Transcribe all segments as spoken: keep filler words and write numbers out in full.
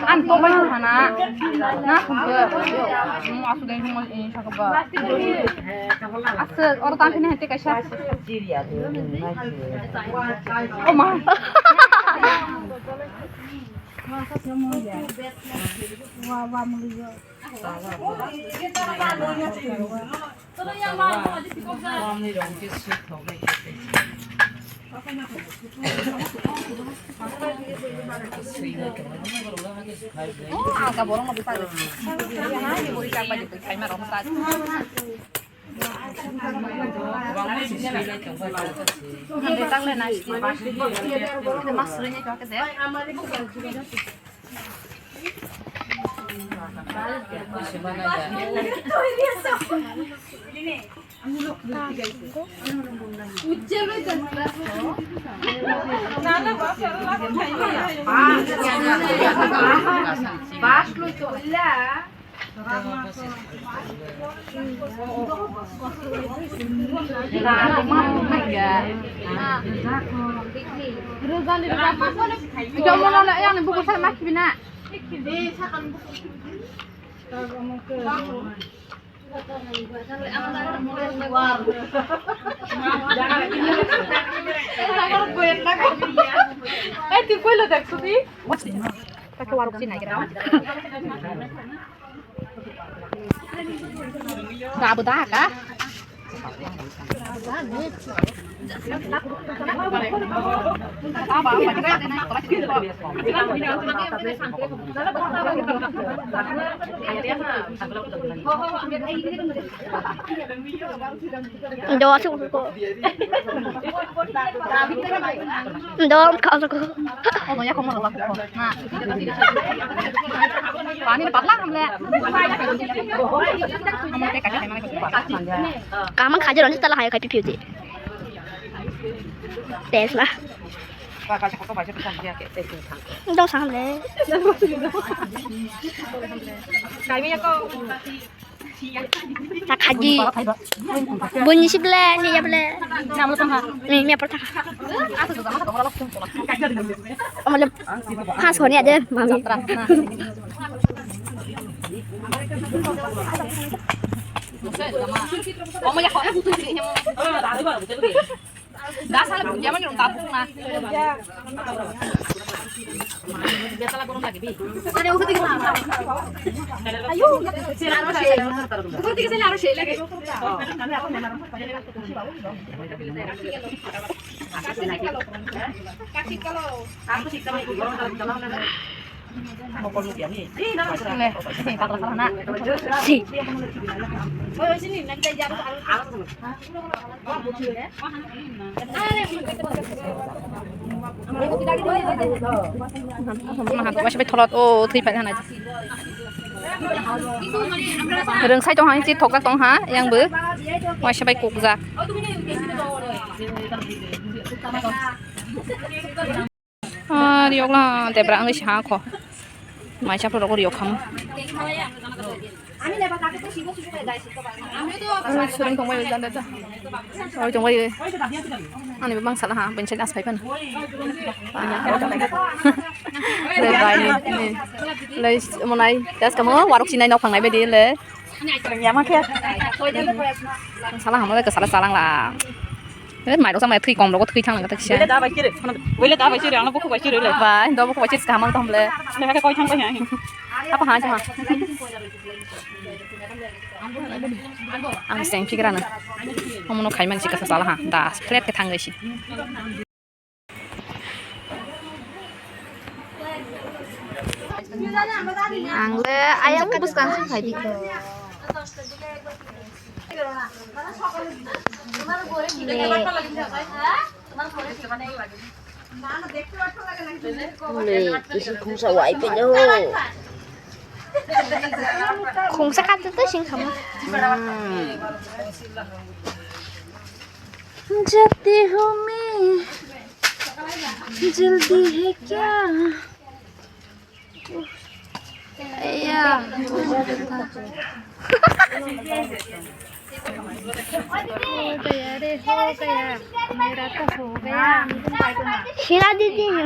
Ang tongbai thangkha na. Na thungkhe. Aswk de thungma sakba. Aswk oro tang thani hete kaisa. O ma. Ai, twi puila dak subi. Pakai warung sini kira. Dah, dah, kah? Ndo asuk ko. Ndo ka asuk ko. Pani patla hamle. Kamang khajar ani tala hai kai piu di. Tesla. Ndo samle. Kaimi ko. Takhaji. Bunyi si ble, ni ya ble. Ni, ni apa takha? Amale, khas honi aja, mami. Dasal puja mani rong tabuk na. Betala gorong lagi bi. Ayo, sila aro sila. Bukan tiga sila aro sila lagi. Kasih kalau. Aku sih kalau gorong tabuk. Si. Waisa bai tholot o thwi phai thana. Rwngsai tong ha, si thokjak tong ha, yang bo waisa bai kokjak. Ah, riyok la debra wngwi sa kho. Maisa phoro riyok khamu. Surung tongbai janda ta. Oi tongbai. Ani bang sala ha, bensin as phai pan. Re bai ni. Lai monai, das kamu waruk sinai nok phangnai bedi le. Yama khe. Sala hamo ke sala salang la. Eh, mairok sa mai thwi kom rok thwi thang la ta kisa. Wele da bai kire. Wele da bai kire, ano buku bai kire le. Bai, do buku bai kire hamang tom le. Ne ha koi thang bai ha. Apa ha ha. Ang seng pikrana. Homono khaimani si kasa sala ha. Das flat ke thang gaisi. Ang le ayang bwskang se phai di. Mui, isi khungsa wai peno. Khungsa katu to sing khamu. Hmm. Jati ho main, jaldi hai kya? Aya. Ho gaya re, ho gaya. Mera to ho gaya. Sila didi no.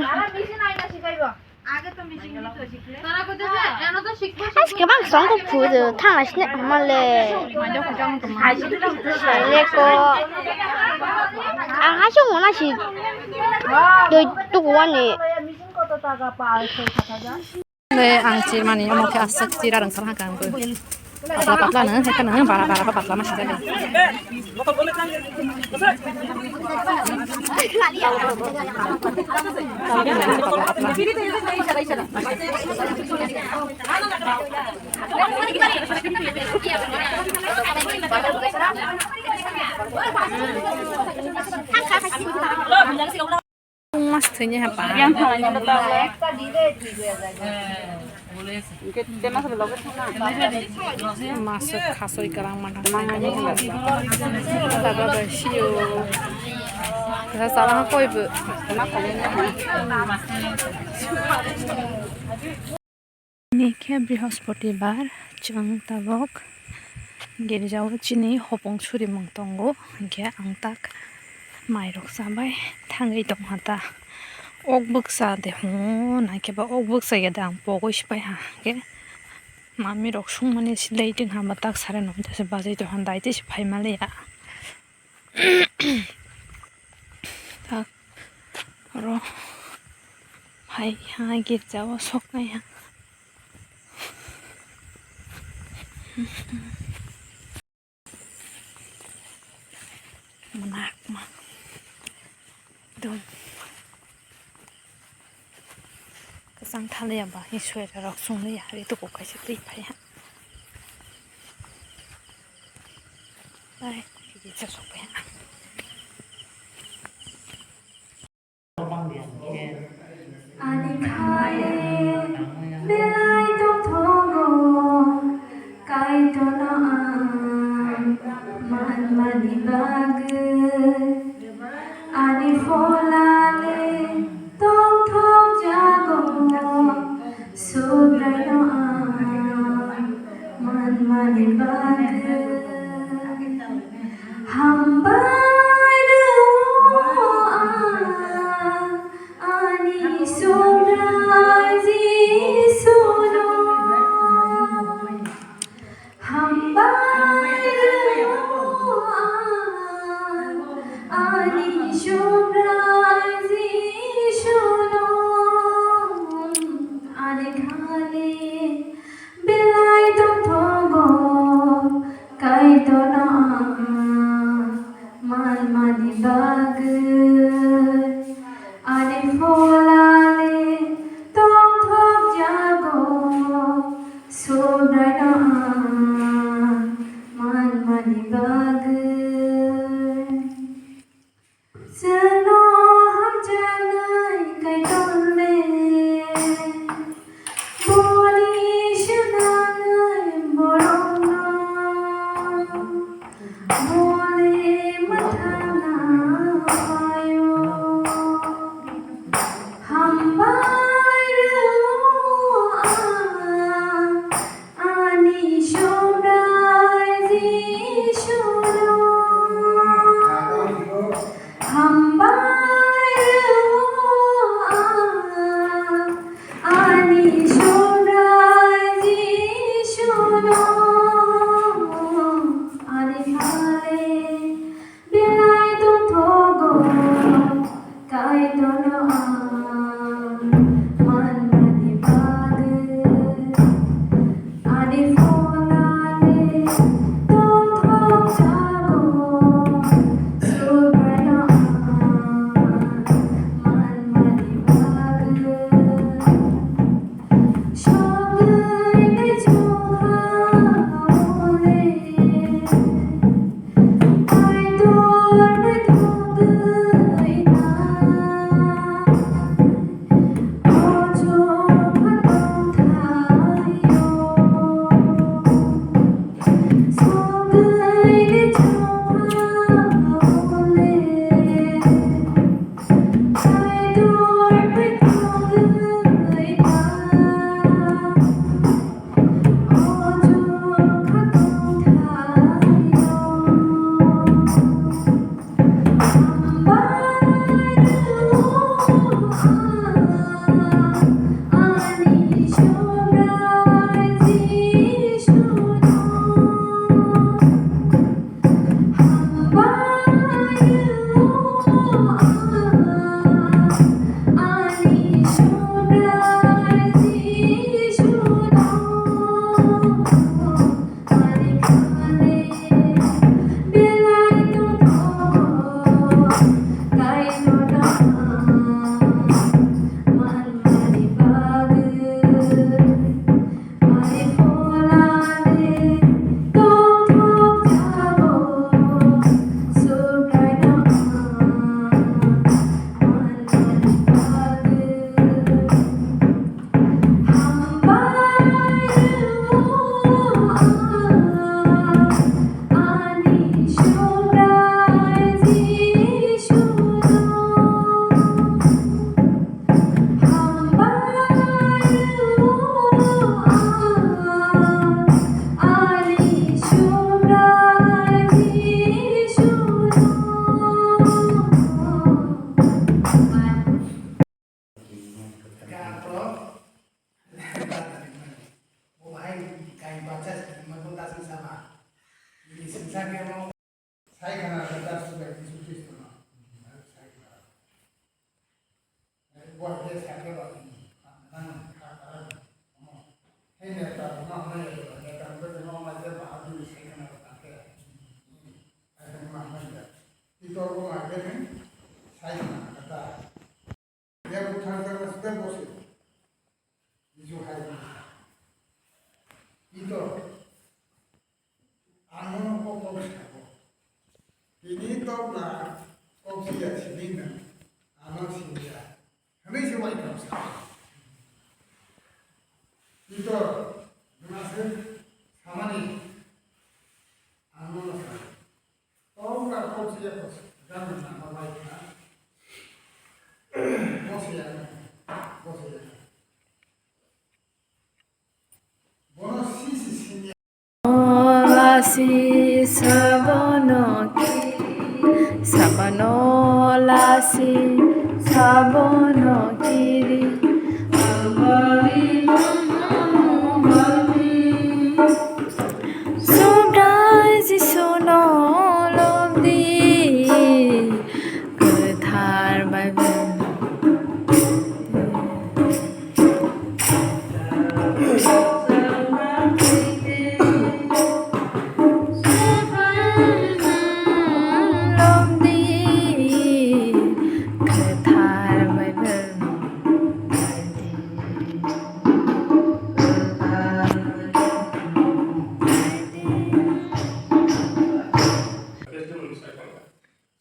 Aske bang song ko phu de thang asne male. Sele ko. Ang ha song na si. Doi tu ko ni. Le ang chirmani omo khe aswk chira rwng sal hangka ang khe. Patla patla no, hai kheno bara bara ba patla ma sijak. Mas thwini ha pa. Mas khasoi kwrang mantha. Baba bai sio. Kasa sala ha koi bo. Tini khe Brihospoti bar, chwng tabok girjao chini hopong surimung tongo, hinkhe ang tak mairok chabai thangwi tongkha ta. Ok bwkcha de hwngo, naikhe ba ok bwkcha ya de ang pogwi sipai ha, hinkhe mamirok sungmani silai tongkha, ba tak sare nokta se bachai tongkha, daitwi se phai maliya. Tak oro hai ha girjao soknai ha. Mwnakma. Dum. Kwchang thaliya ba, hi sweater rok chumliya, ri tuku kaisa twi phaiha. Ai, kisa sokpaiha. Ani khale belai tongthogo, Kaitorno ang manmani bagwi. Ani pholale tongthok jago, Subraino ang manmani bagwi. Hambai rw ang ani Subrai Jisuno. Hambai rw ang ani Subrai Jisuno. Ani khale belai tongthogo, Kaitorno ang manmani bagwi. Ani pholale tongthok jago, Subraino ang manmani bagwi. Chwngno hamjaknai Kaitorle, boni swnamnai borokno, bole mwthangna phaio. Hambai rw ang ani Subrai Jisuno. Hambai rw ang ani Subrai Jisuno. Ani khale belai tongthogo, Kaitorno ang manmani bagwi. Ani pholale tongthok jago, Subraino ang manmani bagwi. Sogwi tei chukha mole. Bo hai khe sakhe ba, nang kha kha. Hei neta, ma hwnwi neta, neta, neta, ma ma je ba, a dui sai khna ba, khe. Ai, ma hwnwi neta. Ito bo ma khe ni, sai khna kha ta. Ya buthar jagao se bo se. Jisu hai. Ito. Ano kok kok sabo. Tini tokla kok siya sini na. Ano siya. Hwnwi se wai kok sa. Ito. Nase samani. Ano sa. Tokla kok siya kok. Gana na wai ka. Kok siya. Kok siya. Bono sisi sini. Lasi sabono kiri, sabono lasi, sabono kiri. Subrai Jisuno lobdi, kwthar Bible.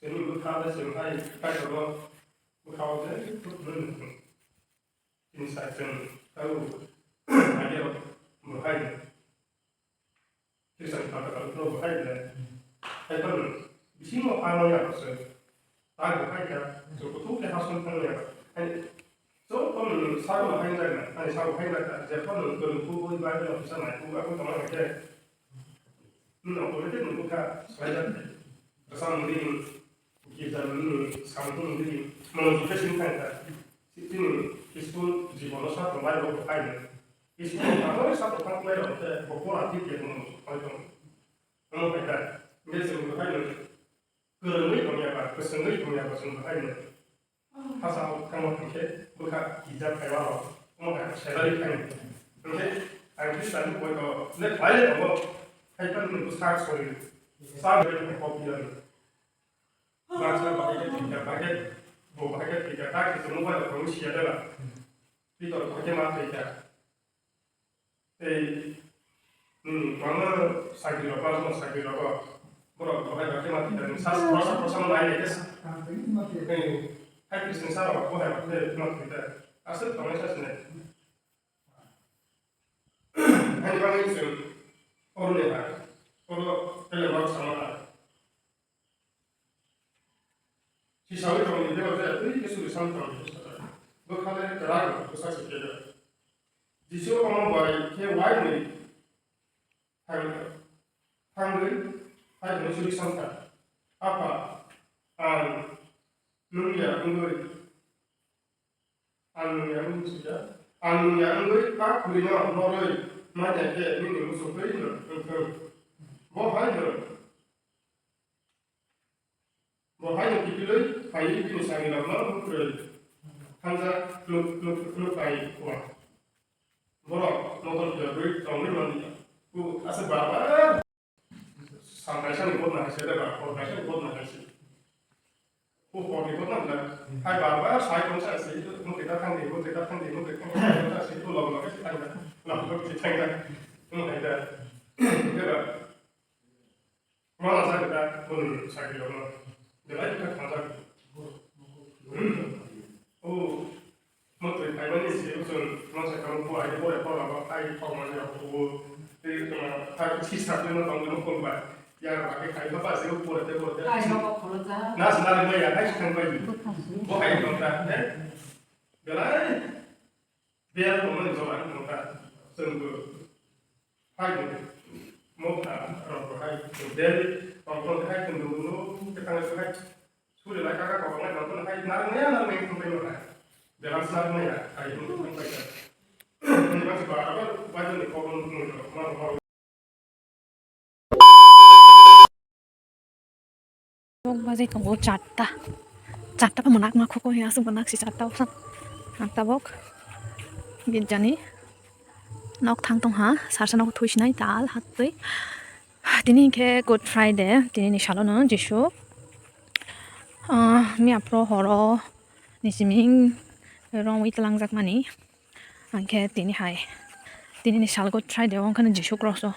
Chini bwkha bai chwng hai kaitor no bwkha o je thuk hwnwi nukung. Chini sai chwng tau adia rok bo hai Christian pata kal rok bo hai le. Hai phano bisingo ano ya se. Ta bo hai ka, chwng kuthuk khe hason thang ya. Hai so phano sago hai jai na, ani sago hai jai ka, je phano kwrwng ku bui Bible officer nai ku aku tama ke. Nino ko ke nungkha sai jai. Kasam ding. Girja ni samung di mono jukhe sing thang kha. Chini school jibono sa tonglai rok hai no. School abo sa tongthang klai rok te bo pora thik ya mono hai tong. Omo hai kha. Nge se bo hai no. Kwrwngwi tongya ba, kwswngwi tongya ba chwng bo hai no. Hasa o thangma thangkhe bwkha girja phaiwa rok. Omo hai salary khai no. Hwnkhe ang Christian ni boy ko le phai le tongo. Hai pan ni bwsa sorry. Sa bai ni copy ya. Baksa bahai khe thwikha, bahai khe bo bahai khe thwikha, ta khe chwngno bai rok siya dela. Pitor bahai khe ma thwikha. Tei, hmm, mano sakri rok, mano sakri rok, borok bahai bahai khe ma thwikha, sa, sa, sa, sa, nai nai khe sa. Tei, hai khe chwng sa rok bahai bahai khe ma thwikha. Aswk tongnai sa sinai. Haini bagwi chwng oro ni hai, oro telemark sama hai. Sisawi tongni bebak jaya twi khe suri sam tongni bwsajak. Bwkha le kwrak bwsa se kebo. Jisu omo bai khe wainwi thang-, thangwi hai hwnwi suri sam kha, Apha, ang nwng ya wngwi, ang nwng ya wngwi suri ya, ang nwng ya wngwi kha khurino norwi manya khe nini muchungtwi nwng wng thung. Bo hai nwng Bo haino kiphilwi phaiwi bini sagrirokno mukrwi thansa nuk-, nuk-, nuk-, nukphai kha. Borok motor phiyogwi tongwi manliya. Bo aswk bar bar sam kaisani botna hai se, eba hor kaisani botna hai se. Bo horni botna bwla hai bar bar sai tongsa se, bo tei ta thang di, bo tei ta thang di, bo tei ta thang di, bo logo logo se thang da, logo logo se thang da. Omo hai da. Eba Mala sa kita boni sakri rok no belai khe thangjago. O motoi phaimani se usun masa kamo bo ai bo ai bo ai thok mani rok bo tei tongma thak si sakri no tong no kolba ya ba khe khai ba se bo te bo te. Ai no ko kholo ja. Na sa na mai ya ai thang bai. Bo ai tong ta ne belai. Bel tongmani jora wngkha chwngbo hai mokha rok hai bel tongthok hai chwngbo no khe thangwi hai suri lai kaka kotornai tongthok hai narwknai narwknai thangbai no hai belai narwknai hai thangbai kha. Ani bangsi ba abo Bible ni kokno nukmani rok ma rok. Bok bajai tongo charta. Charta pa manak ma khoko he aswk manak si charta o. Ang tabok girjani nok thang tongha, sarsa nok thwi sinai tal hattwi. Tini hinkhe Good Friday, tini ni salono Jisu, ah, miyaphro horo ni siming romwi twlangjakmani. Hinkhe tini hai, tini ni sal Good Friday o wngkhano Jisu cross o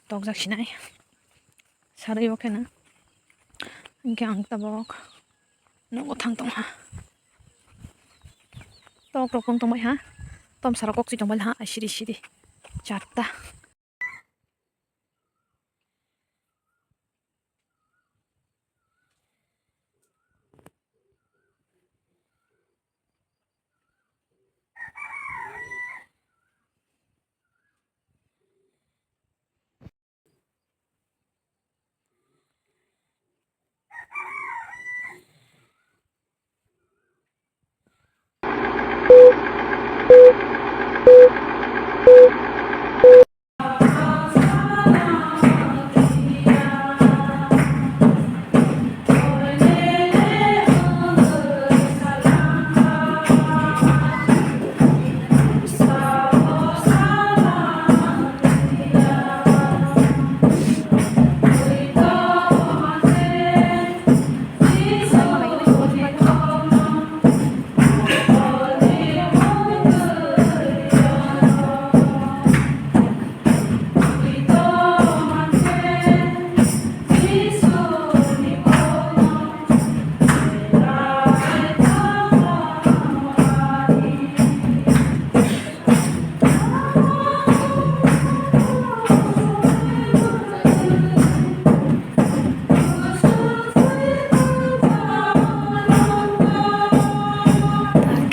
tokjak sinai. Sarwi o kheno. Hinkhe ang tabok nogo thang tongha. Tok rok wng tongbai ha. Tom sarok kok si tongbai ha. Ai siri siri. Charta.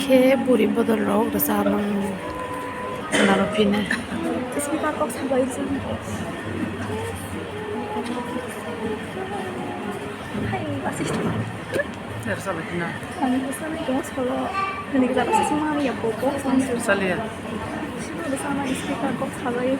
Khe buri bodol rok rwchapmani naro phina. Speaker kok sabai se. Hai, asist. Ter sabai phina. Ang sana gas kalau ini kita pasti semua ya bobo. Salia. Sima bersama di speaker kok sabai.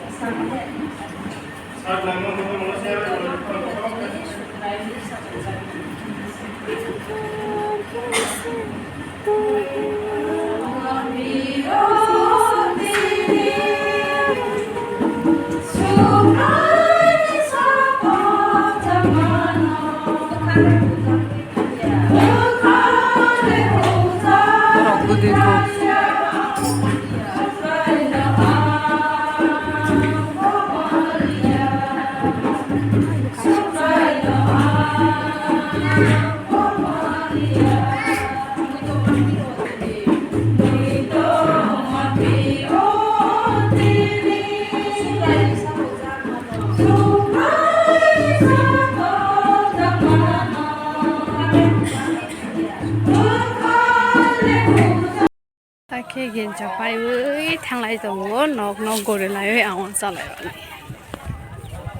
Hakhe girja paiwi thanglai tongo, nok nok gori laiwi ang uansa laimani.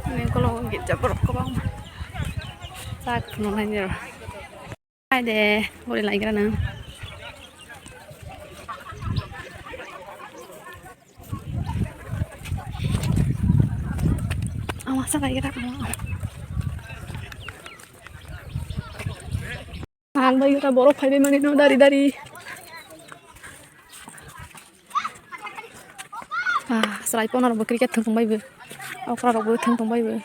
Ani ukolog girja borok kwbangma chak phunuknaini rw. Hai de, gori laigra nang. Ang uansa laigra, ang. Ang bai kha borok phaibai mani no dari dari. Ah, chwrai pona rok bo cricket thwng tong bai bo. Okra rok bo thwng tong bai bo.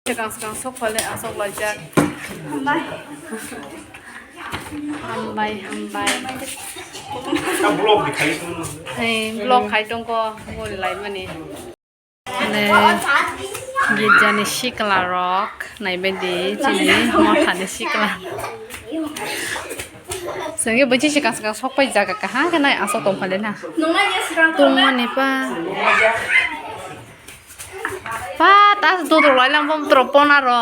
Swkang swkang sok phale asok laijak. Hambai, hambai. Hey, vlog khai tongko, gori laimani. Ane, girjani sikla rok, naibaidi, chini mothani sikla. Sengke bwchi swkang swkang sok pai jaga kaham khe nai asok tong phale na. Tongmani pa. Pa, tas duduk lai lang bom tro pona ro.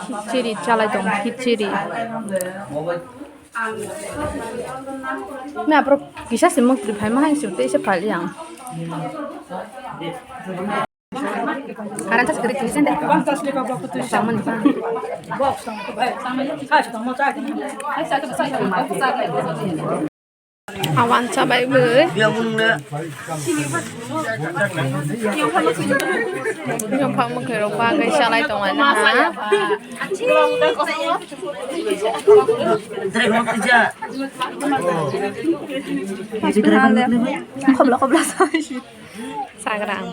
Khichiri chalai tong, khichiri. Me aphuru kisa se mukti phai ma hai se tei se phali ang. Karan tas kiri kiri sende. Samani pa. Awan chabai bwrwi. Yongphang mwkhwirok bagwi chalai tonglaina ha. Khobla khobla sai. Chagra ang.